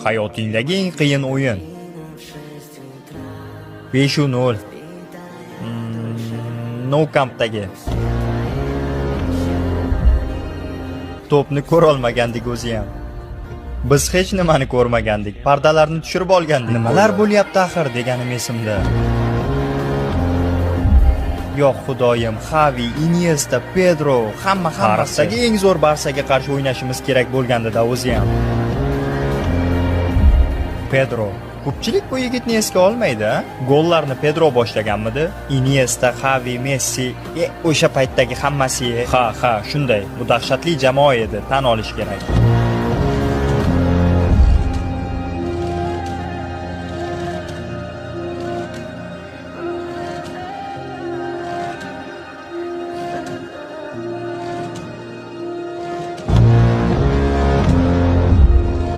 Hayotingdagi eng qiyin o'yin. 5-0. Nou Campdagi. To'pni ko'rolmagandik o'zi ham. Biz hech nimani ko'rmagandik. Pardalarni tushirib olgandik. Nimalar bo'lyapti axir deganim esimda. Yo'q xudoyim, Xavi, Iniesta, Pedro, hamma hammasi. Tarixdagi eng zo'r Barsaga qarshi o'ynashimiz kerak bo'lgandi-da o'zi ham. Pedro. Ko'pchilik bu yigitni esga olmaydi, a? Gollarni Pedro boshlaganmidi? Iniesta, Xavi, Messi, o'sha paytdagi hammasi. Ha, ha, shunday. Bu dahshatli jamoa edi, tan olish kerak.